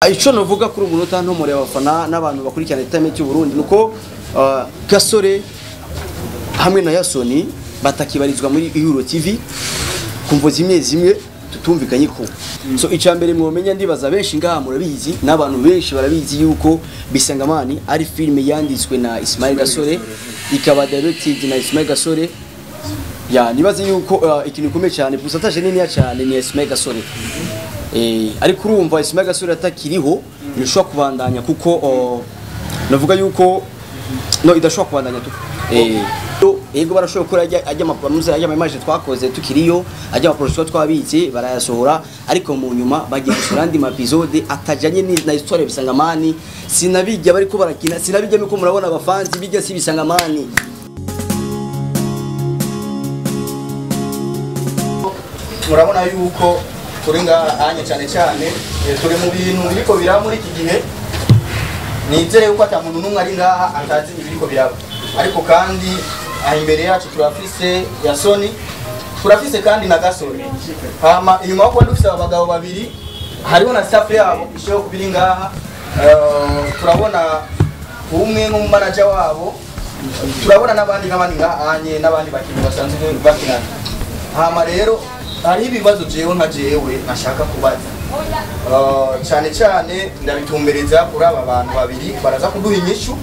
Ico novuga kuri umunota ntomore abafana n'abantu bakurikirana entertainment y'u Burundi nuko Gasore hamwe na Yasoni batakibarizwa muri Ihuriro TV kumvo zimwe zimwe tutumvikanye ko. So icambere mwomenya, ndibaza benshi ngaha murabizi n'abantu benshi barabizi yuko Bisangamani ari filme yanditswe na Ismail Gasore, ikaba directed na Ismail Gasore. Ya, nibaze yuko ikintu gikomeye cyane, pourcentage niniya cyane ni Ismail Gasore. Ariko urumva Ismail Gasore atakiriho, ntishobora kubandanya kuko navuga yuko no idashobora kubandanya tu. Yego, barashobora gukora ajya amamuze, ajya ama twakoze tukiriyo, ajya ama production twabitse barayasohora, ariko mu nyuma bagiye gusohora andi ma episode atajanye na histoire ya Bisangamani. Sinabijya bariko barakina, sinabijya nuko murabona abafanzi bijya si Bisangamani. Murabona yuko turi ngaha anye cyane cyane, turi mu bintu biriko biraba muri iki gihe. Nizere yuko ata muntu n'umwe ari ngaha atazi ibiriko biraba, ariko kandi aha imbere yacu turafise Yasoni, turafise kandi na Gasore. Hama inyuma yo kuba dufise aba bagabo babiri, hariho na staff yabo ishobora kuba iri ngaha. Turabona umwe nk'umumanager wabo, turabona n'abandi n'abandi ngaha anye, n'abandi bakinnyi basanzwe bakinana. Hama rero hariho ibibazo jewe nka jewe nashaka kubaza. Cyane cyane ndabitumbereza kuri aba bantu babiri, baraza kuduha inyishu.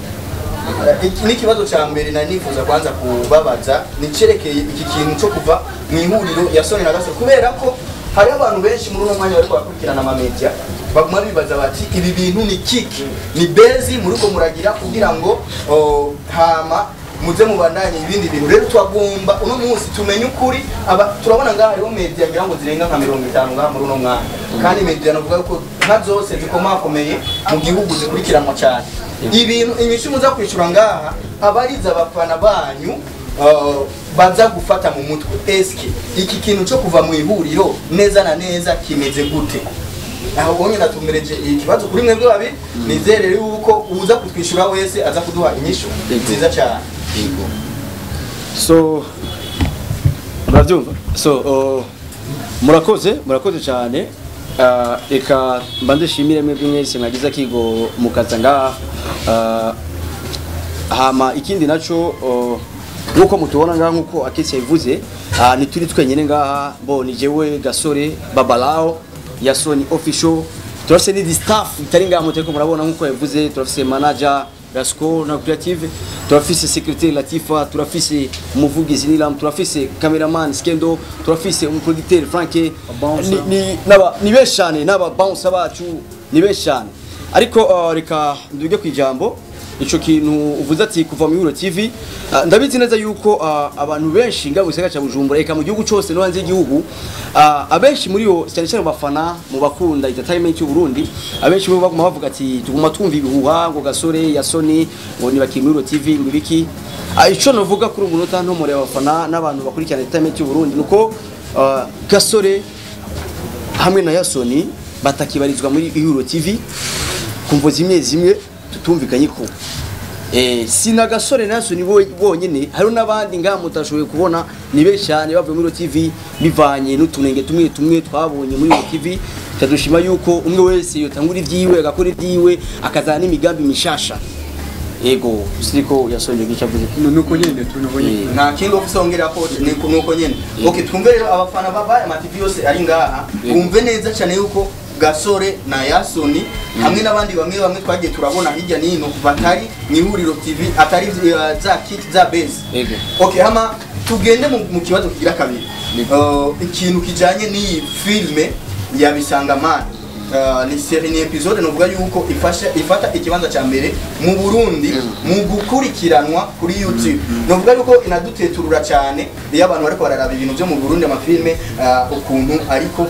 Iki ni ikibazo cya mbere nari nifuza kwanza kubabaza, nicerekeye iki kintu cyo kuva mu ihuriro ya Soni na Gasore, kubera ko hariho abantu benshi muri uno mwanya bariko barakurikirana amamedia, baguma bibaza bati: "Ibi bintu ni kiki? Ni bezi muriko muragira kugira ngo hama muze mubandanye ibindi bintu?" Rero twagomba uno munsi tumenye ukuri. Aba turabona ngaha hariho media ngira ngo zirenga nka 50 ngaha muri uno mwanya, kandi media novuga ko nka zose zikomakomeye mu gihugu, zikurikiranwa cyane. Ibintu inyishu muza kwishura ngaha abariza abafana banyu, baza gufata mu mutwe. Eske iki kintu cyo kuva mu ihuriro neza na neza kimeze gute? Aho ubonye natumereje ikibazo kuri mwebwe babiri. Nizere yuko uza kutwishyura wese aza kuduha inyishu nziza cyane. Yego. So murabyumva. So murakoze, murakoze cyane. Reka mbanze shimire mwebwe mwese mwagize akigo mukaza ngaha. Hama ikindi naco, nkuko mutubona ngaha, nkuko Akesi yabivuze, ntituri twenyene ngaha. Bo ni jewe Gasore Babalao Yasoni Official, turafise n'indi staff itari ngaha mutariko murabona. Nkuko yabivuze, turafise manager Rasco na Creative, turafise secrétaire Latifa, turafise umuvugizi Nilam, turafise cameraman Skendo, turafise umuproducteur Franke. Bouncer. Ni naba ni benshi cyane, n'aba bouncer bacu ni benshi cyane. Ariko reka nduge ku ijambo. Ico kintu uvuze ati kuva mu Ihuriro TV, ndabizi neza yuko abantu benshi ngabo gisagara ca Bujumbura, eka mu gihugu cose no hanze y'igihugu, abenshi muri yo, cyane cyane mu bafana, mu bakunda entertainment y'u Burundi, abenshi bo baguma bavuga ati tuguma twumva ibihuha ngo Gasore, Yasoni ngo nibakiri muri Ihuriro TV, ngo ibiki. Ico novuga kuri umunota ntomore abafana n'abantu bakurikirana entertainment y'u Burundi nuko Gasore hamwe na Yasoni batakibarizwa muri Ihuriro TV kumvo zimwe zimwe tutumvikanye ko. Sina Gasore na Yasoni bonyene, hari n'abandi ngaha mutashoboye kubona, ni benshi cyane bavuye muri Ihuriro TV bivanye n'utunenge tumwe tumwe twabonye muri Ihuriro TV. Tudushima yuko umwe wese yotangura ibyiwe, agakora ibyiwe, akazana n'imigambi mishasha. Yego, siriko Yasoni gica avuze? Nuko nyene tu, nuko nyene. Nta kindi ofise wongera ko nuko nyene. Okay, twumve rero abafana babaye ama TV yose ari ngaha, bumve neza cyane yuko Gasore na Yasoni hamwe n'abandi bamwe bamwe twagiye turabona hirya n'ino batari mu Ihuriro TV, atari za kit za base. Yego. Okay, hama tugende mu kibazo kigira kabiri. Ikintu kijanye n'iyi filme ya Bisangamana. Ni série, ni episode novuga yuko ifasha ifata ikibanza cya mbere mu Burundi mu gukurikiranwa kuri YouTube. Novuga yuko inaduteturura cyane iyo abantu bariko bararaba ibintu byo mu Burundi, amafilme, ukuntu ariko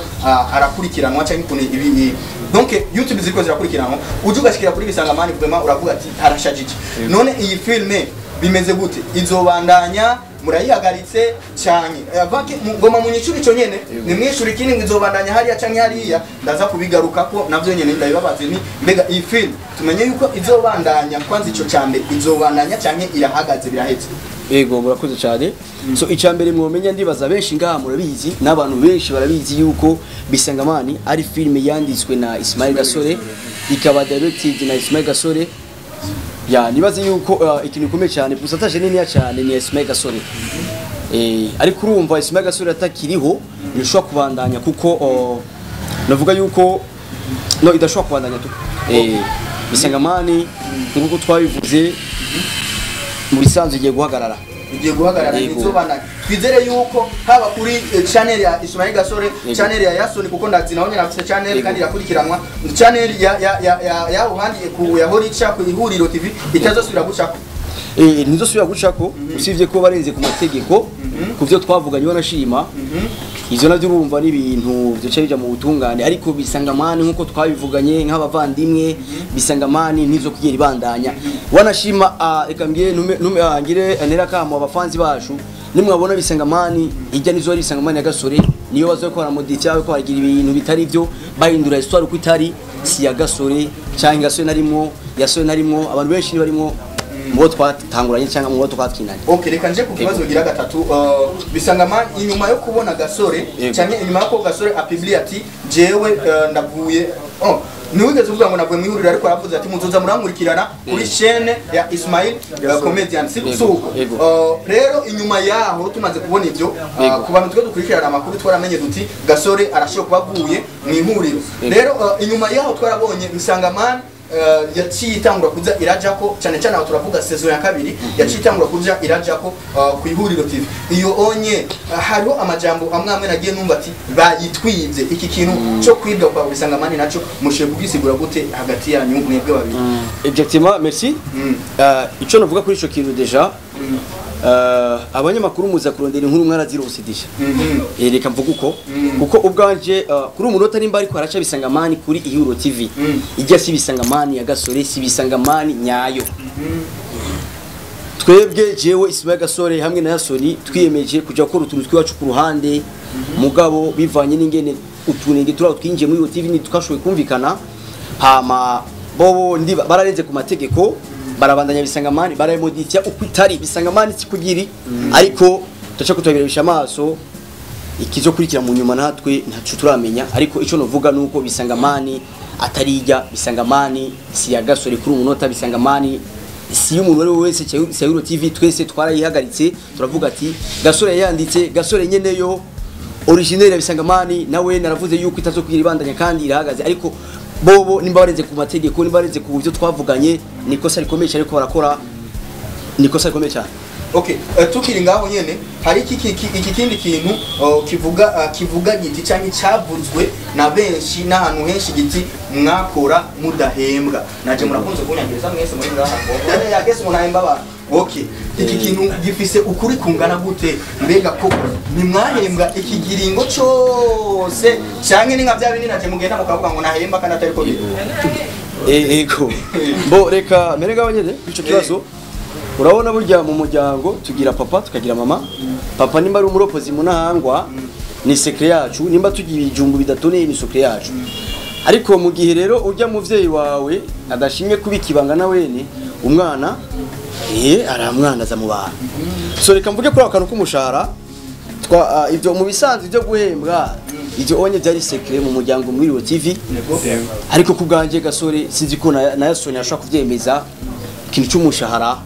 arakurikiranwa cyangwa ukuntu ibi, donc YouTube ziriko zirakurikiranwa, uje ugashikira kuri Bisangamani, vraiment uravuga ati harashajije. None iyi filme bimeze gute? Izobandanya, murayihagaritse cyane? Avake ngoma munyicuri ico nyene, nimwishuri ikindi ngo izobandanya hariya canke hariya, ndaza kubigaruka ko navyo nyene ndabibabaze. Ni mbega iyi film tumenye yuko izobandanya? Kwanza ico cambe, izobandanya canke irahagaze, birahetse? Yego, murakoze cyane. So icambere mwomenya, ndibaza benshi ngaha murabizi, n'abantu benshi barabizi yuko Bisangamani ari filime yanditswe na Ismail Gasore, ikaba directed na Ismail Gasore. Ya, nibaze yuko ikintu gikomeye cyane, pourcentage niniya cyane ni Ismail Gasore. Ariko urumva Ismail Gasore atakiriho, ntishobora kubandanya kuko navuga yuko no idashobora kubandanya tu. Bisangamani nkuko twabivuze mu bisanzwe igiye guhagarara. Igiye guhagarara. Yego. Nizobana twizere yuko haba kuri channel ya Ismail Gasore, channel ya Yasoni, kuko ndazi naho nyine afise channel kandi irakurikiranwa, channel ya uhandi ku ya Horicha ku Ihuriro TV itazosubira gucako. Ntizosubira gucako, usibye ko barenze ku mategeko ku byo twavuganye, banashima ivyo navyo urumva n'ibintu byoca bija mu butungane. Ariko Bisangamani nkuko twabivuganye nk'abavandimwe, Bisangamani ntizo kugera ibandanya. Wanashima reka mbwire ntume ngire nera kamo abafanzi bacu, nimwabona Bisangamani ijya nizo ari Bisangamani ya Gasore, niyo bazokora modify ko baragira ibintu bitari byo, bahindura histoire uko itari, si ya Gasore cyangwa Gasore narimwo, Yasore narimwo, abantu benshi barimo mubo twatanguranye cyangwa mubo twakinanye. Okay, reka nje ku kibazo gira gatatu. Bisangama inyuma yo kubona Gasore cyane, inyuma yo ko Gasore apublie ati jewe ndavuye, oh, niwigeze uvuga ngo navuye mu ihuriro, ariko aravuze ati muzoza murankurikirana kuri chaîne ya Ismail Comedian, si suko? Yego. Rero inyuma yaho tumaze kubona ivyo, ku bantu twe dukurikirana amakuru twaramenye duti Gasore arashobora kuba avuye mu ihuriro. Rero inyuma yaho twarabonye Bisangaman yaciye itangura kuza irajako cyane cyane, aho turavuga saison ya kabiri, yaciye itangura kuza irajako ku Ihuriro TV. Iyo onye hariho amajambo amwe amwe nagiye numva ati bayitwibye. Iki kintu cyo kwibwa kwa Bisangamani naco mushoboye kugisigura gute hagati yanyu mwebwe babiri? Exactement, merci. Ico navuga kuri ico kintu déjà, abanyamakuru muza kurondera inkuru mwarazirose déjà. Reka mvuge uko, kuko ubwanje kuri umunota nimba ariko haraca Bisangamani kuri Ihuriro TV, ijya si Bisangamani ya Gasore, si Bisangamani nyayo. Twebwe, jewe Ismail Gasore hamwe na Yasoni, twiyemeje kuja gukora utuntu twiwacu ku ruhande, mugabo bivanye n'ingene utunenge turaho twinjiye muri iyo TV ntitwashoboye kumvikana. Hama bobo ndi bararenze ku mategeko, barabandanya Bisangamani, barayimodifya uko itari. Bisangamani si kugiri, ariko tuca kutubirebesha amaso ikizokurikira mu nyuma, natwe ntaco turamenya. Ariko ico novuga nuko Bisangamani atarijya, Bisangamani si ya Gasore kuri umunota, Bisangamani si y'umuntu uwo ari we wese, si ya Euro TV. Twese twarayihagaritse, turavuga ati Gasore yanditse, Gasore nyeneyo originaire ya Bisangamani nawe naravuze yuko itazokugira ibandanya kandi irahagaze. Ariko bobo nimba barenze ku mategeko, nimba barenze ku byo twavuganye, ni ikosa rikomeye cyane ariko barakora, ni ikosa rikomeye cyane. Okay, tukiri ngaho nyene, hari iki kindi kintu kivuga giti canke cavuzwe na benshi n'ahantu henshi giti mwakora mudahembwa. Naje murakunze kunyangiriza mwese muri ngaha ngo yakese umuntu ahemba abantu. Okay, iki kintu gifise ukuri kungana gute? Mbega koko nimwahembwa iki giringo cose, canke ni nka bya bindi naje mugenda mukavuga ngo nahemba kandi atari ko biri? Ego, bo reka mere ngaho nyene ico kibazo. Urabona burya mu muryango tugira papa, tukagira mama. Papa nimba ari umuropozi munahangwa, ni secret yacu. Nimba tugira ibijumbu bidatoneye, ni secret yacu. Ariko mu gihe rero ujya muvyeyi wawe adashimye kubika ibanga, na wene umwana aramwandaza mu bantu. So reka mvuge kuri ako kantu k'umushahara. Ibyo mu bisanzwe byo guhembwa, ibyo onye byari secret mu muryango muri Ihuriro TV. Ariko ku bwanjye Gasore, sinzi ko na Yasoni ashobora kuvyemeza, ikintu cy'umushahara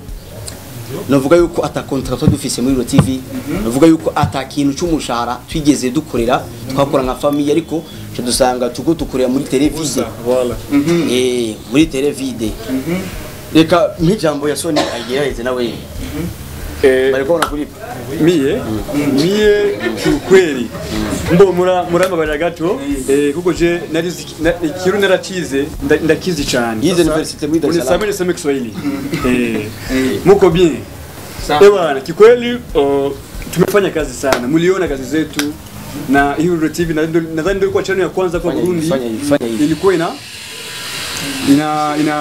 navuga yuko ata contrat dufise muri Ihuriro TV, navuga yuko ata kintu cy'umushahara twigeze dukorera. Twakora nka famille, ariko cyo dusanga tuko dukorera muri televide. Voilà. Muri televide. Reka nk'ijambo Yasoni agerageze nawe. Bariko barakulipa? Mie kiukweli mbo murambabarira gato, kuko je narizi ikirundi naracize, ndakizi cyane. Yize university muri Dar es Salaam. Unisamehe niseme Kiswahili. Muko bien? Sawa. Eh bwana, kikweli tumefanya kazi sana. Mliona kazi zetu na Ihuriro TV, nadhani ndio ilikuwa channel ya kwanza kwa Fanya hivi, Burundi. fanya hivi, fanya hivi. Ilikuwa ina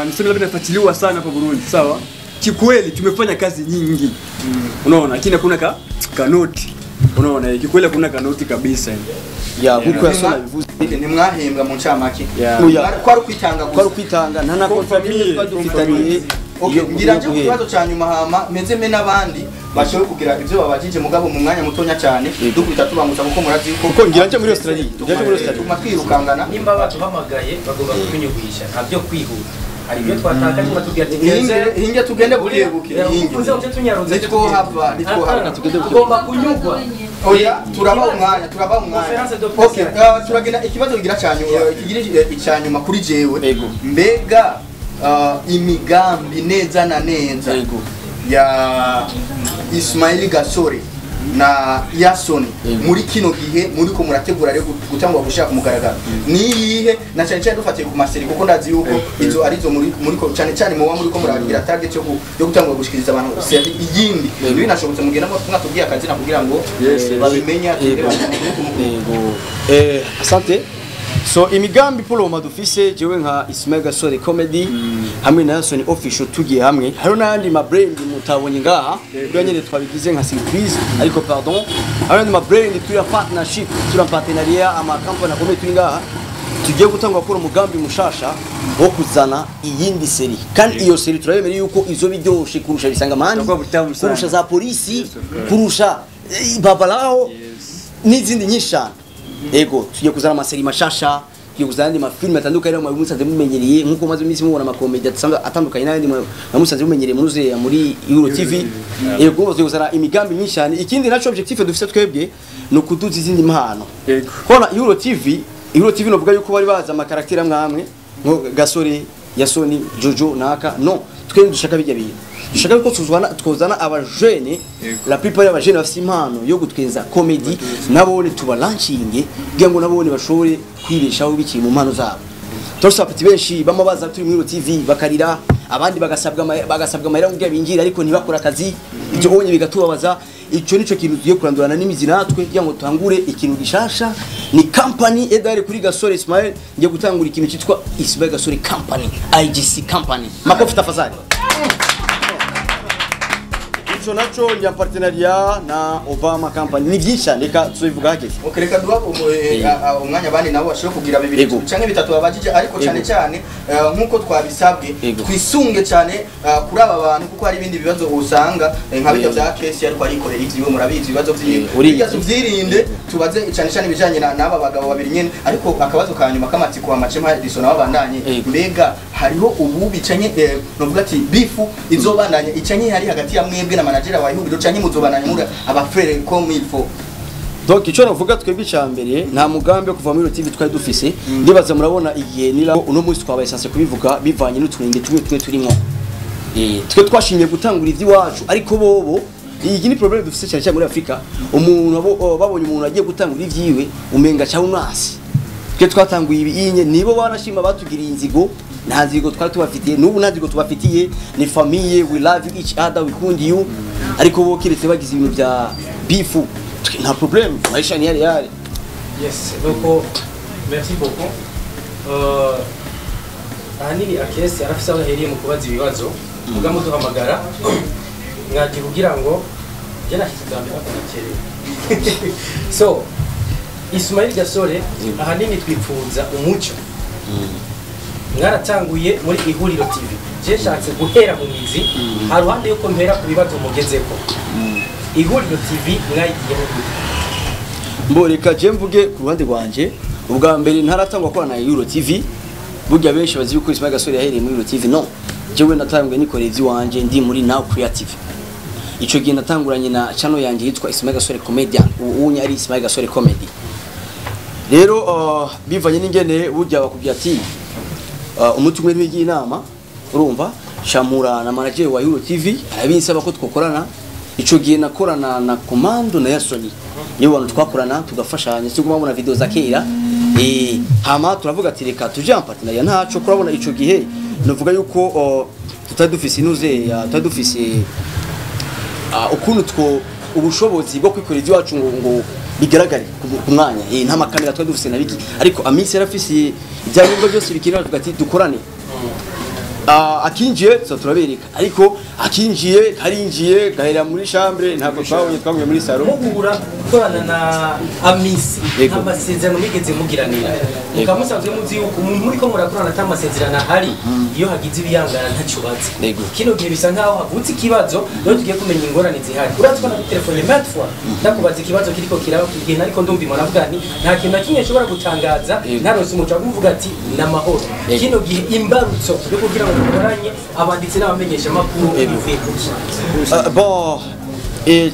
niseme labda inafuatiliwa sana hapa Burundi, sawa? Kikweli tumefanya kazi nyingi. Unaona, lakini hakuna kanoti. Unaona, kikweli hakuna kanoti kabisa. Ya, nkuko Yasoni abivuze. Ntimwahembwa mu ncamake? Yeah. Oya. Kwari ukwitanga Kwari gusa? ukwitanga, nta na Kwa contrat n'imwe famille, twari kwa dufitaniye. Okay, ngira nje ku kibazo ca nyuma, hama meze me n'abandi bashoboye kugira ivyo babajije, mugabo mu mwanya mutonya cyane dukubita tubangutsa, kuko murazi yuko Kuko ngira nje muri Australia, ngira nje muri Australia. Tuguma twirukangana. Nimba batuhamagaye bagomba kubinyugurisha, nta byo kwihuta, hari ibyo twatakaje, batubwira ati Hinge hinge, tugende buke buke, hinge. Uze uje tunyarutse. Nitwohava, nitwohava. Tugomba kunyugwa. Oya, turaba umwanya, turaba umwanya. Conférence de presse. Okay, turagenda ikibazo kigira cyanyu, kigira icyanyuma kuri jewe. Yego. Mbega imigambi neza na neza Yego. ya Ismail Gasore na Yasoni Yego. muri kino gihe muri ko murategura rero gutangwa gushaka kumugaragaro ni iyihe, na cyane cyane dufatiye ku ma séries, kuko ndazi yuko izo arizo muri ko cyane cyane muba muri ko muragira target yo gutangwa gushikiriza abantu série iyindi? Binashobotse mugenda mwatubwiye akazina kugira ngo Yes, yes. babimenye ati Yego. Yego. Asante. So imigambi poloma dufise, jewe nka Ismail Gasore Comedy hamwe na Yasoni Official tugiye hamwe, hariho n'ayandi ma brand mutabonye ngaha kugira nyene twabigize nka surprise, ariko pardon, hariho n'ayandi ma brand turi partnership, turi en partenariat, ama company akomeye turi ngaha, tugiye gutangwa gukora umugambi mushasha wo kuzana iyindi série, kandi iyo série turabemera yuko izo biryoshe kurusha bisangamani, Itakuwa butamu sana. kurusha za polisi, kurusha babalao n'izindi nyinshi cyane. Ego, tugiye kuzana ama séries mashasha, tugiye kuzana andi mafilime atandukanye ayo musanze mumenyereye, nkuko maze iminsi mubona amakomedi atandukanye n'ayandi musanze mumenyereye munuze muri Euro TV. Ego, tugiye kuzana imigambi myinshi cyane. Ikindi naco, objectif dufise twebwe ni ukuduza izindi mpano. Kona Euro TV, Euro TV novuga yuko bari bazi ama caractères amwe amwe nko Gasore, Yasoni, Jojo naka. No twe dushaka bijya bintu, dushaka yuko tuzwana twozana abajene, la plupart y'abajene bafise impano yo gutwenza comedy, nabone tuba launching kugira ngo nabone bashobore kwibeshaho biciye mu mpano zabo. Turafise abapeti benshi bama baza turi muri Euro TV bakarira, abandi bagasabwa amahera kugira binjire, ariko ntibakora akazi. Ibyo onye bigatubabaza. Ico nico kintu tugiye kurandurana n'imizi natwe kugira ngo tangure ikintu gishasha, ni company edare kuri Gasore Ismail. Ngiye gutangura ikintu cyitwa Ismail Gasore Company, IGC Company. Makofi tafadhali. Ico naco njya partenariat na Obama Company, ni byinshi cyane, reka tubivuga hageze. Okay, reka duha umwanya abandi nabo bashobora kugira bibiri canke bitatu babajije, ariko cyane cyane nkuko twabisabwe, twisunge cyane kuri aba bantu, kuko hari ibindi bibazo usanga nka bijya bya kesi, ariko arikorera ivyiwe, murabizi ibibazo vyiwe. Urizi. Bijya tuvyirinde, tubaze cyane cyane ibijanye n'aba bagabo babiri nyene. Ariko akabazo ka nyuma k'amatsiko amacema Edison nabo bandanye: mbega hariho ububi canke novuga ati beef izobandanya icanye hari hagati ya mwebwe na manager wa Ihuriro, canke muzobandanya muri aba frères comme il faut? Donc icyo navuga, twebwe icya mbere nta mugambi wo kuva muri TV twari dufise. Ndibaza murabona igihe nira uno munsi twabaye sanse kubivuga bivanye n'utwenge tumwe tumwe turimo. Twe twashimye gutangura iby'iwacu, ariko bobo iyi ni problème dufise cyane cyane muri Afrika, umuntu abo babonye umuntu agiye gutangura ivyiwe umenga ca umwasi. Twe twatanguye ibi inye nibo banashima batugiriye inzigo. Nta nzigo twari tubafitiye, n'ubu nta nzigo tubafitiye, ni famille, we love each other, we kundi you, ariko bo kiretse bagize ibintu bya beef, nta problème, maisha ni yale yale. Yes, donc merci beaucoup. Ahanini akesi arafise aho ahereye mu kubaza ibibazo, muga muduhamagara mwagiye kugira ngo njye nashyize bwa mbere ariko nakerewe. So Ismail Gasore, ahanini twipfuza umuco. Mwaratanguye muri Ihuriro TV, je nshatse guhera mu mizi haruhande yuko mpera ku bibazo mugezeko. Ihuriro TV mwayigiyeho gute? Mbo reka je mvuge ku ruhande rwanje. Ubwa mbere ntaratangwa korana na Euro TV. Burya benshi bazi yuko Ismail Gasore yahereye muri Euro TV. No, jewe natanguye nikoreye ivy'iwanje ndi muri Now Creative. Ico gihe natanguranye na channel yanje yitwa Ismail Gasore Comedian, ubu ari Ismail Gasore Comedy. Rero bivanye n'ingene burya bakubwira ati umuti umwe ntiwigira inama, urumva shamura na manager wa Euro TV arabinsaba ko twokorana. Ico gihe nakorana na Commando na Yasoni, nibo bantu twakorana tugafashanya, siko mubona video za kera. Hama turavuga ati reka tuje en partenariat, ntaco kurabona. Ico gihe novuga yuko tutari dufise inuze ya tutari dufise ukuntu two ubushobozi bwo kwikorera iwacu ngo bigaragare ku mwanya, nta makamera twari dufise na biki, ariko Amisi yarafise ibyangombwa byose bikenewe, tuvuga ati dukorane. Akinjiye tuza turabereka, ariko akinjiye karinjiye gahera muri chambre, ntabwo twabonye, twaguye muri salon. Muhura gukorana na Amisi, Yego. amasezerano migeze mugiranira, mukaba musanzwe muzi yuko umuntu muriko murakorana ata amasezerano ahari, iyo hagize ibiyangana ntacyo bazi. Yego. Kino gihe bisa nkaho havutse ikibazo, rero tugiye kumenya ingorane zihari. Urazi ko nagutelefone maintes fois ndakubaza ikibazo kiriko kiraba igihe, nariko ndumva imana avuga nti nta kintu na kimwe nshobora gutangaza Yego. ntaronse umuco wo kuvuga ati n'amahoro. Yego. Kino gihe imbarutso yo kugira ngo dukoranye abanditsi n'abamenyesha makuru Yego. bivuye kuki? Bon,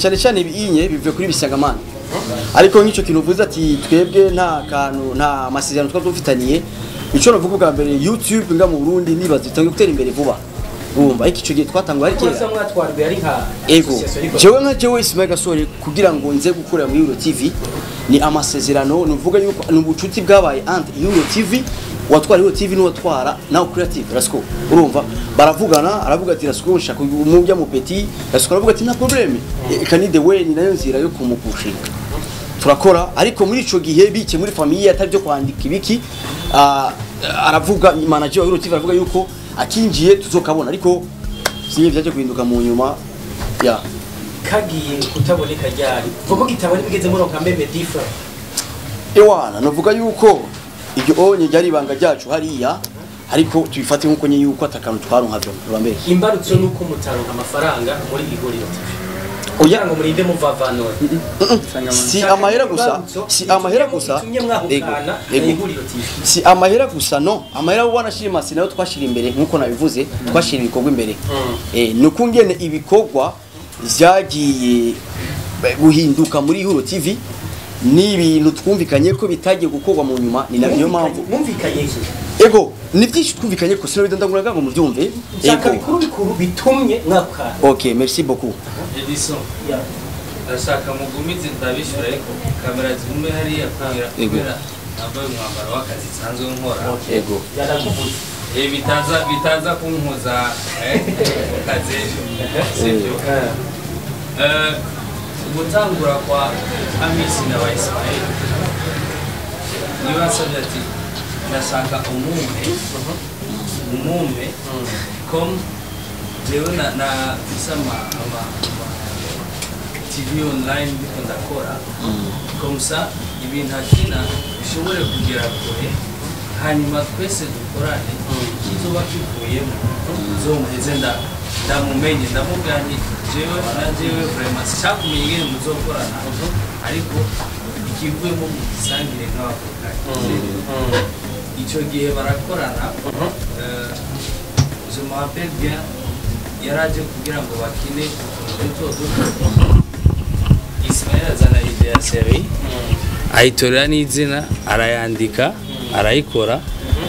cyane cyane ibinye bivuye kuri bisangamana, ariko nk'icyo kintu uvuze ati twebwe nta kantu, nta masezerano twari dufitaniye, ico navuga bwa mbere, YouTube nga mu Burundi nibaza itangiye gutera imbere vuba, urumva, ariko ico gihe twatanguye ari Kuba kera. mwatwarwe ari nka Ego. association ariko Jewe nka jewe Ismail Gasore, kugira ngo nze gukorera muri Euro TV ni amasezerano, nuvuga yuko ni ubucuti bwabaye entre Euro TV, watwara Euro TV n'uwatwara nawe Creative Rasco, urumva, baravugana, aravuga ati Rasco nshaka umujya mu petit. Rasco aravuga ati nta problème, eka ni the way, ni nayo nzira yo kumupushinga, turakora. Ariko muri ico gihe bike muri famille atari byo kwandika ibiki, aravuga, manager wa Euro TV aravuga yuko akinjiye tuzokabona, ariko sinye byaje guhinduka mu nyuma ya Kagiye kutaboneka ryari? Vuga ko kitabona bigeze muronka même different. Ewana, navuga yuko iryo onye ryari ibanga ryacu hariya, ariko tubifate nkuko nye yuko atakantu twaronka vyo rubambere. Imbarutso nuko mutaronka amafaranga muri Ihuriro TV Oya. kugira ngo murinde muvavanura. Si amahera gusa, si amahera gusa. Itumye mwahukana na Ego. Ihuriro TV. Si amahera gusa, no amahera wanashima si nayo twashira imbere, nkuko nabivuze, twashira ibikorwa imbere. Nuko ngene ibikorwa vyagiye guhinduka muri Ihuriro TV ni ibintu twumvikanye ko bitagiye gukorwa mu nyuma, ni niyo mpamvu. Mwumvikanye iki? Ego, ni byinshi twumvikanye ko sinabidandagura ngo muvyumve. Nshaka Ego. bikuru bikuru bitumye mwahukana. Okay, merci beaucoup. Edison, Yeah. ndashaka mugumize ndabishyura, ariko kamera zigume hariya kubera Yego. kubera nambaye umwambaro w'akazi nsanzwe nkora. Ego. Yarakuvuze. Bitaza kunkoza mu kazi ejo, sibyo? Gutangura kwa Amisi na ba Ismail, niba asabye ati ndashaka umumpe comme jewe na mfise ama TV online ndiko ndakora, comme ça ibintu akina bishobore kugera kure, hanyuma twese dukorane, ikizoba kivuyemo uzomuheze ndamumenye, ndamubwira nti jewe na jewe vraiment sinshaka kumenya ingene muzokorana, ariko ikivuyemo mugisangire nk'abavukanye. Icyo gihe barakorana. Je me rappelle bien, yaraje kugira ngo bakine utuntu duto duto. Ismail azana idée ya série, ayitorera n'izina, arayandika, arayikora.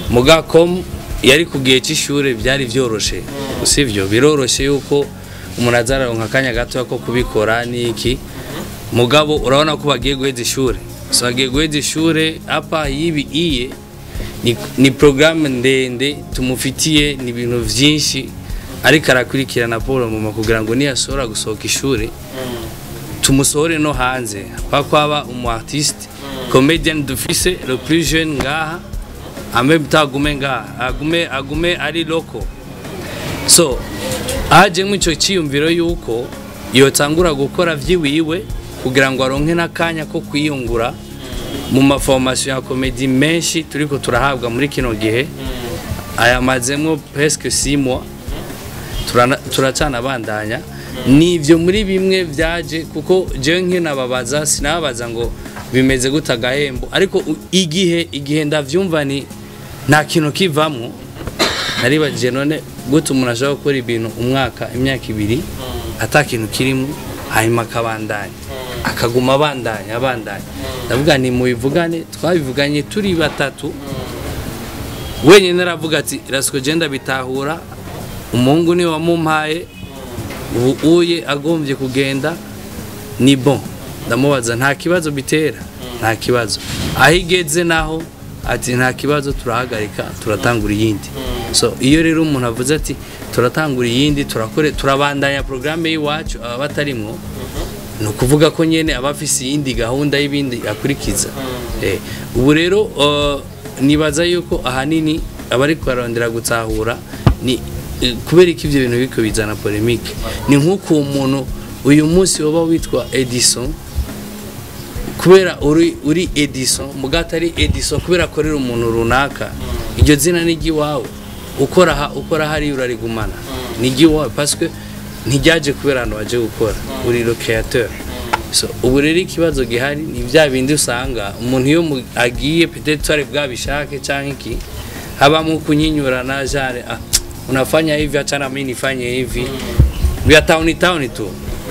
Muga com yari ku gihe cy'ishure byari byoroshe, sivyo? Biroroshe yuko umuntu azararonka akanya gato ko kubikora n'iki, mugabo urabona ko bagiye guheza ishure, so bagiye guheza ishure apa yibi iye ni programme ndende tumufitiye, ni ibintu vyinshi ariko arakurikirana Paul mama kugira ngo niyashobora gusohoka ishure tumusohore no hanze, kwa kwaba umu artiste comedian dufise le plus jeune ngaha, en même temps agume ngaha, agume ari local. So hajemwo ico ciyumviro yuko yotangura gukora vyiwiwe kugira ngo aronke n'akanya ko kwiyungura mu ma formation ya comédie menshi turiko turahabwa muri kino gihe. Ayamazemwo presque 6 mois, turacana bandanya nivyo muri bimwe vyaje, kuko jewe nkinababaza sinababaza ngo bimeze gute agahembo, ariko igihe ndavyumva ni nta kintu kivamwo, naribajije none gute umuntu ashobora gukora ibintu umwaka, imyaka 2 ata kintu kirimo, hanyuma akabandanya, akaguma abandanya abandanya. Ndavuga ni mubivugane, twabivuganye turi batatu. Wenyine aravuga ati Rasco je ndabitahura, umuhungu niwe wamumpaye, ubu uye agombye kugenda ni bon. Ndamubaza nta kibazo bitera? Nta kibazo. Aho igeze naho ati nta kibazo, turahagarika, turatangura iyindi. So iyo rero umuntu avuze ati turatangura iyindi, turakore, turabandanya programme y'iwacu, aba batarimwo ni ukuvuga ko nyene aba afise iyindi gahunda y'ibindi akurikiza. Ubu rero nibaza yuko ahanini abari kubarondera gutahura Ni kubera iki ivyo bintu biko bizana polemique? Ni nk'uko umuntu uyu munsi woba witwa Edison kubera uri Edison, mugata ari Edison kubera akorera umuntu runaka, iryo zina ni iwawe, ukora hari urarigumana, ni iwawe parce que ntiryaje kubera ahantu waje gukora, uri le créateur. So ubu rero ikibazo gihari ni bya bindi usanga umuntu iyo agiye peut-être twari bwabishake canke iki, habamo kunyinyurana, genre unafanya hivi, achana mimi nifanye hivi, bya town tu,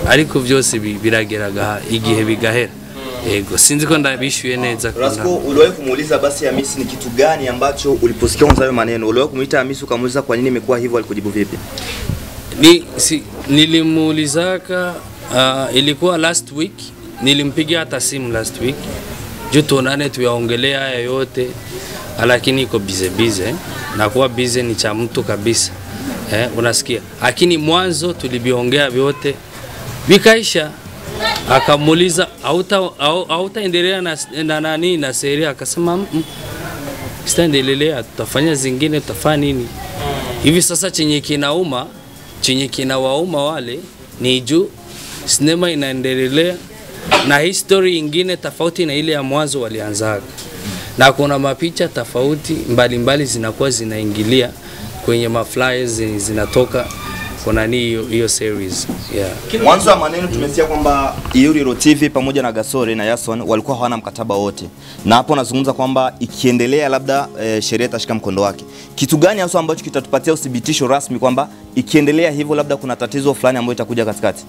ariko byose birageraga igihe bigahera. Ego, sinzi ko ndabishyuye neza. Rasco, uliwahi kumuuliza basi Hamisi ni kitu gani ambacho uliposikia kwanza hayo maneno? Uliwahi kumuita Hamisi ukamuuliza kwa nini imekuwa hivyo, alikujibu vipi? Nilimuulizaka ilikuwa last week, nilimpigia hata simu last week juu tuonane tuyaongelea haya yote, lakini iko busy na kuwa busy ni cha mtu kabisa. Unasikia? Lakini mwanzo tulibiongea vyote vikaisha. Akamuuliza hautaendelea na nani na seria, akasema sitaendelea, tutafanya zingine, tutafanya nini. Hivi sasa chenye kinauma, chenye kinawauma wale ni juu sinema inaendelea na history ingine tofauti na ile ya mwanzo walianzaga, na kuna mapicha tofauti mbalimbali zinakuwa zinaingilia kwenye maflyers zinatoka kuna ni hiyo series. Yeah. Mwanzo wa maneno tumesikia kwamba Ihuriro TV pamoja na Gasore na Yason walikuwa hawana mkataba wote. Na hapo nazungumza kwamba ikiendelea labda sheria itashika mkondo wake. Kitu gani hasa ambacho kitatupatia uthibitisho rasmi kwamba ikiendelea hivyo labda kuna tatizo fulani ambayo itakuja katikati?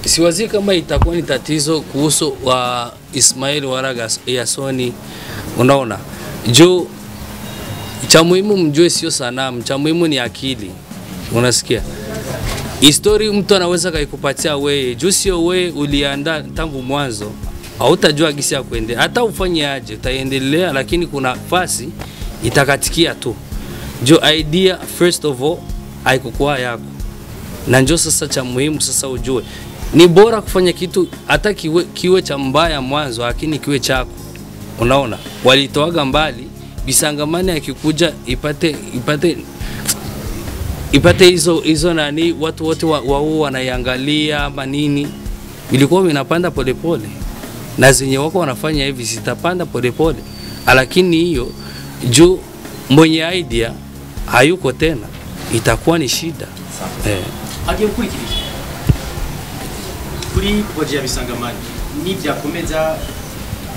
Siwazi kama itakuwa ni tatizo kuhusu wa Ismail wala Yasoni, unaona. Juu cha muhimu mjue sio sanamu, cha muhimu ni akili. Unasikia? History mtu anaweza kaikupatia wewe, juu sio wewe uliandaa tangu mwanzo, hautajua gisi ya kuendelea. Hata ufanye aje utaendelea, lakini kuna fasi itakatikia tu. Juu idea first of all haikuwa yako. Na njoo sasa cha muhimu sasa ujue ni bora kufanya kitu hata kiwe cha mbaya mwanzo, lakini kiwe chako. Unaona? Walitoaga mbali Bisangamani akikuja ipate hizo nani, watu wote wao wanaiangalia ama nini, ilikuwa inapanda polepole, na zenye wako wanafanya hivi zitapanda polepole, lakini hiyo juu mwenye idea hayuko tena, itakuwa ni shida. Agiye gukurikira kuri projet ya Bisangamani ni byakomeza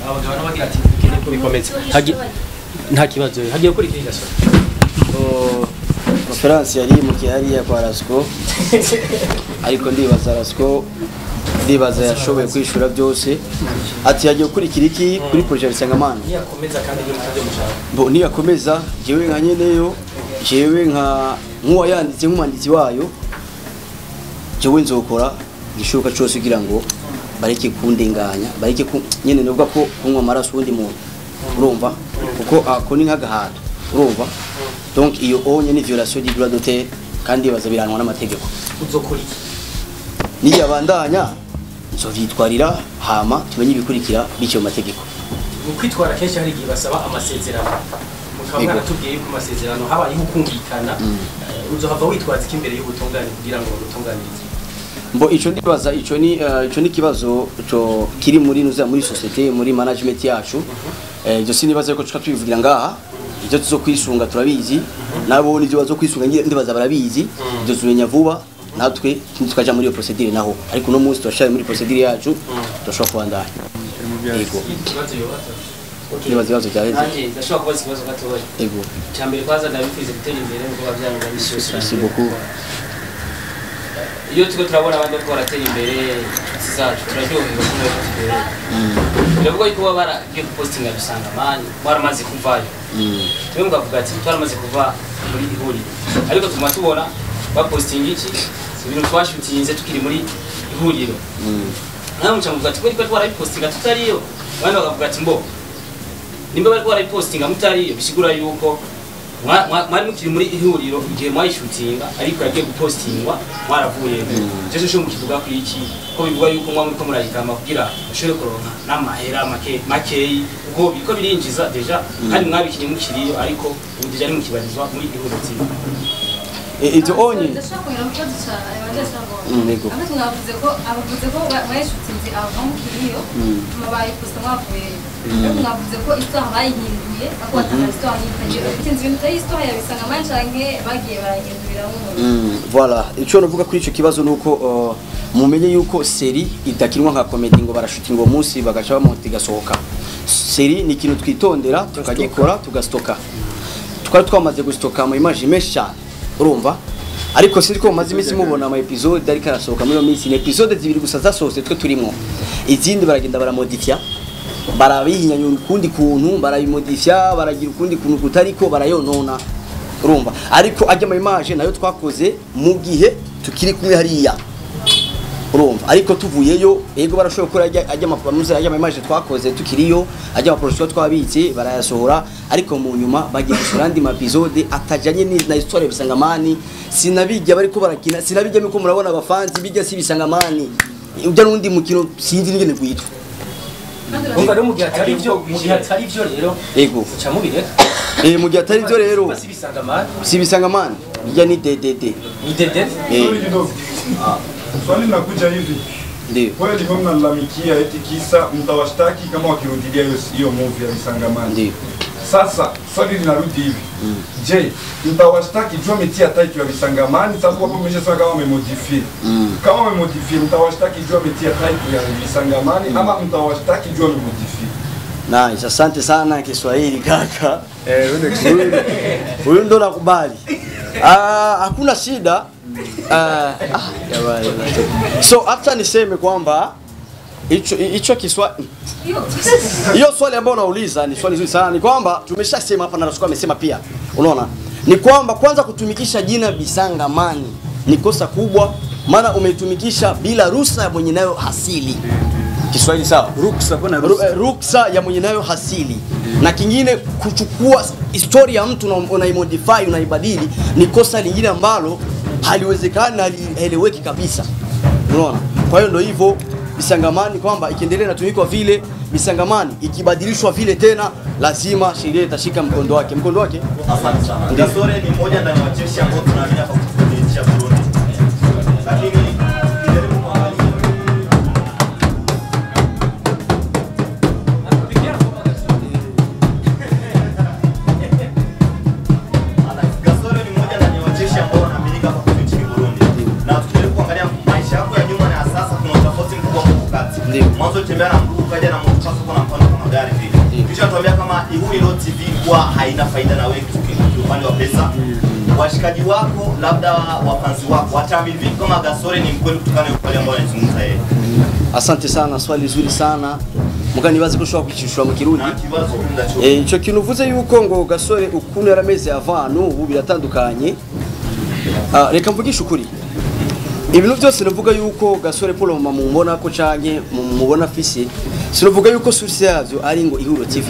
abagabo n'abagira ati dukeneye ko bikomeza, nta kibazo hagiye gukurikira so Conference yari mu kihariya kwa Rasco, ariko ndibaza Rasco ndibaza yashoboye kwishura byose. Ati yagiye gukurikira iki kuri projet ya Bisangamani niyakomeza kandi ni mutaje mushaka bo niyakomeza, jewe nka nyeneyo, jewe nka nkuwa yanditse nk'umwanditsi wayo, jewe nzokora igishoboka cyose kugira ngo bareke kundenganya, bareke nyene novuga ko kunywa amaraso undi muntu, urumva, kuko ako ni nk'agahato, urumva. Donc iyo onye ni violation du droit d'auteur kandi bazabiranwa n'amategeko. Uzokora iki? Niyabandanya nzovyitwarira hama tumenye ibikurikira bicyo mategeko. Mu kwitwara kenshi hari igihe basaba amasezerano, mukaba mwaratubwiye yuko amasezerano habayeho kumvikana, uzohava witwaza iki imbere y'ubutungane kugira ngo bagutunganirize? Mbo ico ndibaza ico ni kibazo cyo kiri muri nuza muri societe muri management yacu. Ibyo sinibaza ko tubivugira ngaha, ibyo tuzokwisunga turabizi, nabo nivyo bazokwisunga ndibaza barabizi, ibyo tumenya vuba natwe tukaja muri iyo procedure naho, ariko no munsi turashaye muri procedure yacu turashobora kubandanya. Yego. Nibaza ibibazo byareze. Nanjye ndashobora kubaza ikibazo gatoya. Yego. Cyambere kwanza ndabifuza gutera imbere ngo bavyanga bishushe. Merci beaucoup. Iyo tuko turabona abandi ko baratera imbere zacu turaryoherwa kumwe imbere. Biravuga yuko baba baragiye gupostinga Bisangamani baramaze kuvayo. Twe mukavuga ati twaramaze kuva muri ihuriro, ariko tuma tubona bapostinga iki ibintu twashutinze tukiri muri ihuriro. Nawe muca muvuga ati ko twarabipostinga tutariyo, abandi bakavuga ati mbo nimba bariko barabipostinga mutariyo bisigura yuko Mwari mukiri muri ihuriro igihe mwayishutinga ariko yagiye gupostingwa mwaravuye. Jeje sho mukivuga ku iki ko bivuga yuko mwa muriko murayikama kugira mushobore kuronka n'amahera make makeyi kuko biko birinjiza deja kandi mwabikinye mukiriyo ariko ubu deja ni mukibarizwa muri ihuriro TV. Ibyo onye ndashaka kugira ngo ikibazo cya Yego. Mwavuze ko abavuze ko bayishutinze ava mukiriyo bayiposta mwavuye. Mwavuze ko histoire bayihinduye ako batanga histoire yitanye. Sinzi ibintu bya histoire ya Bisangamani canke bagiye barahindurira mu. Voilà, ico novuga kuri ico kibazo nuko mumenye yuko seri idakinwa nka comedy ngo barashutinga uwo munsi bagaca bamonta igasohoka. Seri ni ikintu twitondera tukagikora tugastoka. Twari twamaze gustoka ama image menshi cyane. Urumva? Ariko sinzi ko mumaze iminsi mubona ama episode ariko arasohoka muri iyo minsi ni episode zibiri gusa zasohotse twe turimo. Izindi baragenda baramodifya barabihinyanyura ukundi kuntu barabimodifya baragira ukundi kuntu kutariko barayonona. Urumva? Ariko ajya ama image nayo twakoze mu gihe tukiri kumwe hariya. Urumva? Ariko tuvuyeyo yego barashoboye gukora ajya amapamuze ajya ama image twakoze tukiriyo ajya ama production twabitse barayasohora ariko mu nyuma bagiye gusohora andi ma episode atajanye na histoire Bisangamani sinabijya bariko barakina sinabijya miko murabona abafanzi bijya si Bisangamani ujya n'undi mukino sinzi n'ingene gwitwa. Umva rero mu gihe atari byo mu gihe atari byo rero yego uca mubireka. Mu gihe atari byo rero si Bisangamani si Bisangamani bijya ni DDD ni DDD. Swali linakuja hivi. Ndio. Kweli kwa mnalalamikia eti kisa mtawashtaki kama wakirudilia hiyo movie ya Bisangamani. Ndio. Sasa swali linarudi hivi. Je, mtawashtaki juu ametia title ya Bisangamani sababu hapo mmeshasema kama wamemodify. Kama wamemodify mtawashtaki juu ametia title ya Bisangamani ama mtawashtaki juu wamemodify? Nice, asante sana Kiswahili kaka. Huyu ndo nakubali. Hakuna shida. So hata niseme kwamba hicho kiswahili hiyo swali ambayo unauliza ni swali zuri sana, ni kwamba tumeshasema hapa na Rasuka amesema pia. Unaona? Ni kwamba kwanza kutumikisha jina Bisangamani ni kosa kubwa maana umetumikisha bila ruhusa ya mwenye nayo hasili. Kiswahili sawa? Ruksa kuna ruhusa. Ruksa ya mwenye nayo hasili. Na kingine kuchukua historia ya mtu unaimodify unaibadili ni kosa lingine ambalo haliwezekani na halieleweki kabisa. Unaona? Kwa hiyo ndio hivyo Bisangamani kwamba ikiendelea inatumikwa vile Bisangamani ikibadilishwa vile tena lazima sheria itashika mkondo wake. Mkondo wake? Asante sana. Gasore ni mmoja ndani ya wacheshi ambao tunaamini hapa kutufikisha Burundi. Lakini jaribu kuangalia Gasore ni mmoja ndani ya wacheshi ambao wanaaminika hapa nchini Burundi. Na tukijaribu kuangalia maisha yako ya nyuma na ya sasa kuna tofauti mkubwa hapo kati. Mwanzo ulitembea na mguu ukaja na moto sasa kuna mfano kama gari vile. Kisha tuambia kama Ihuriro TV kwa haina faida na wewe kiupande wa pesa. Washikaji wako labda wafanzi wako wataamini vipi kama Gasore ni mkweli kutokana na ukweli ambao anazungumza yeye? Asante sana, swali zuri sana. Mukanibaze ko ushobora kwicishura mu Kirundi. Ico kintu uvuze yuko ngo Gasore ukuntu yarameze avant n'ubu biratandukanye. Reka mvugishe ukuri. Ibintu byose navuga yuko Gasore Paul mama mumbona ko canke mumubona fisi sinovuga yuko source yavyo ari ngo Ihuriro TV.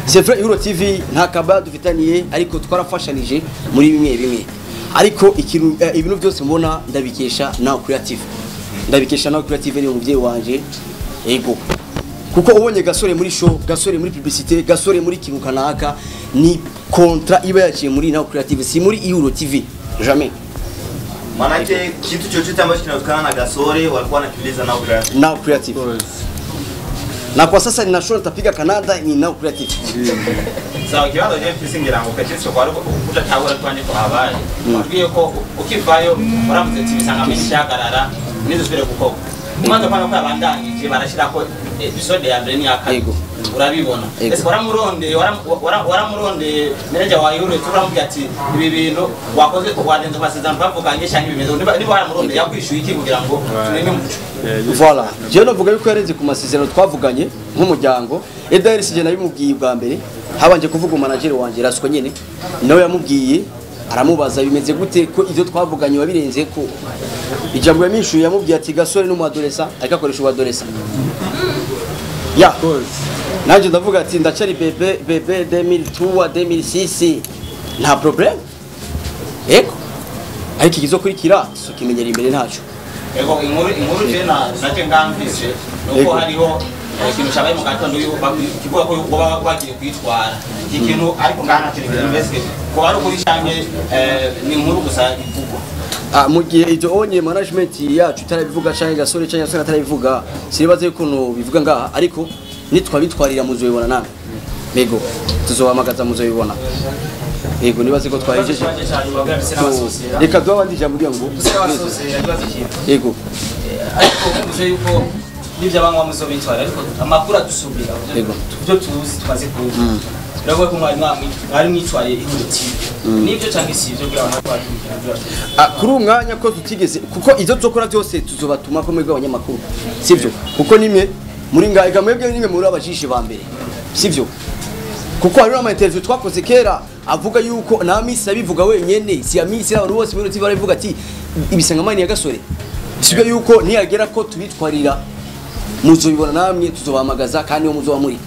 C'est vrai Ihuriro TV nta kaba dufitaniye ariko twarafashanije muri bimwe bimwe. Ariko ibintu byose mbona ndabikesha Now Creative. Ndabikesha Now Creative ni umuvyeyi wanje. Ego. Kuko ubonye Gasore muri show, Gasore muri publicité, Gasore muri kintu kanaka ni contrat iba yaciye muri Now Creative si muri Ihuriro TV. Jamais. Manake kitu chochote ambacho kinatokana na Gasore walikuwa wanakiuliza Now Creative. Now Creative. Na kwa sasa nina show nitapiga Canada ni Now Creative. Sawa kibazo je mfise ngira ngo kacetse kwa ruko kudatahura twanje ko habaye. Batwiye ko ukivayo waramutse Bisangamani cyagarara nizosubire gukorwa. Umanza kwa ko abandanyije barashirako episode ya mbere ni ya kabiri. Urabibona. Ese waramurondeye waramurondeye manager wa Ihuriro turamubwira ati ibi bintu wakoze wadenze amasezerano twavuganye cyangwa ibimeze niba waramurondeye yakwishyuye iki kugira ngo tumenye umuco. Voilà. Je novuga yuko yarenze ku masezerano twavuganye nk'umuryango. Edair sije nabimubwiye bwa mbere habanje kuvuga manager wanje Rasuko nyene nawe yamubwiye aramubaza bimeze gute ko ivyo twavuganye wabirenze ko ijambo yamishuye yamubwiye ati Gasore n'umuadolescent ariko akoresha uadolescent. Ya. Nanje ndavuga ati ndacari bebe bebe 2003 2006. Nta problème. Ego. Ariko ikizokurikira tukimenyera imbere ntaco. Ego inkuru je na naje ngamvise nuko hariho ikintu cyabaye mu gatondo kivuga ko baba bagiye kwitwara ikintu ariko ngana kiri investigate ko ari kuri cyane ni inkuru gusa ivugwa. Mu gihe ibyo onye management yacu itarabivuga canke Gasore canke Gasore atarabivuga sinibaze yuko no bivuga ngaha ariko nitwabitwarira muzobibona namwe. Yego tuzohamagaza muzobibona. Yego nibaze ko twahejeje. Reka duha ijambo kugira ngo yego ariko muze yuko nivyo abanywa muzobitwara ariko amakuru adusubira byo tuzi tumaze kuzi. Biravuga ko mwari mwitwaye Ihuriro TV nivyo canke si ivyo kugira abantu bakurikirana. Kuri umwanya ko tutigeze kuko izo tuzokora byose tuzobatuma ko mwebwe abanyamakuru sivyo kuko nimwe muri ngaga mwebwe nimwe muri abajishe ba mbere sivyo kuko hari ama interview twakoze kera avuga yuko na Amisi abivuga wenyene si Amisi n'abantu bose muri TV barabivuga ati ibisangamani ya Gasore sibyo yuko niyagera ko tubitwarira muzobibona namwe tuzobahamagaza kandi yo muzoba muri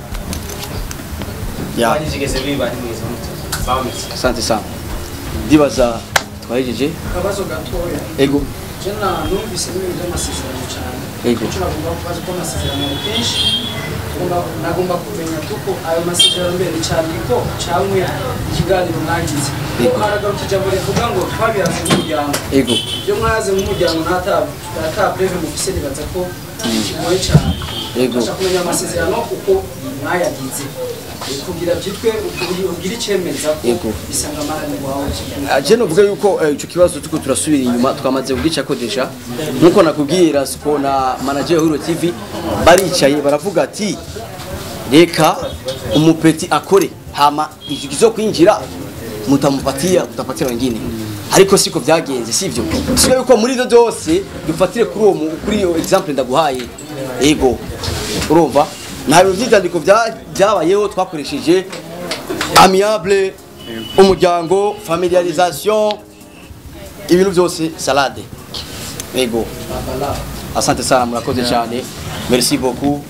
ya nigeze biba nimwiza muto. Asante sana. Ndibaza twahejeje akabazo gatoya. Ego je na numvise ibintu by'amasezerano cyane. Ego cyo nagomba kubaza ko amasezerano kenshi nagomba kumenya tuko ayo masezerano mbere cyane ko cyangwa ikiganiro mwagize ko haragaruka ijambo rivuga ngo twabiranze nk'umuryango. Ego ibyo mwaze nk'umuryango nta breve mufise nibaza ko kigoye cyane. Ego ndashaka kumenya amasezerano uko mwayagize kugira byitwe ubwira icemeza ko bisangamana wawe. Je novuga yuko ico kibazo tuko turasubira inyuma twamaze kugica kodesha nkuko nakubwira siko na manager wa Ihuriro TV baricaye baravuga ati reka umupeti akore hama ikizo kwinjira mutamupatia mutapatia wengine ariko siko byagenze sivyo siko yuko muri ivyo byose dufatire kuri uwo kuri iyo example ndaguhaye. Ego urumva nta bintu by'itandiko byabayeho twakoresheje amiable umuryango familiarisation ibintu byose salade. Ego asante sana murakoze cyane merci beaucoup.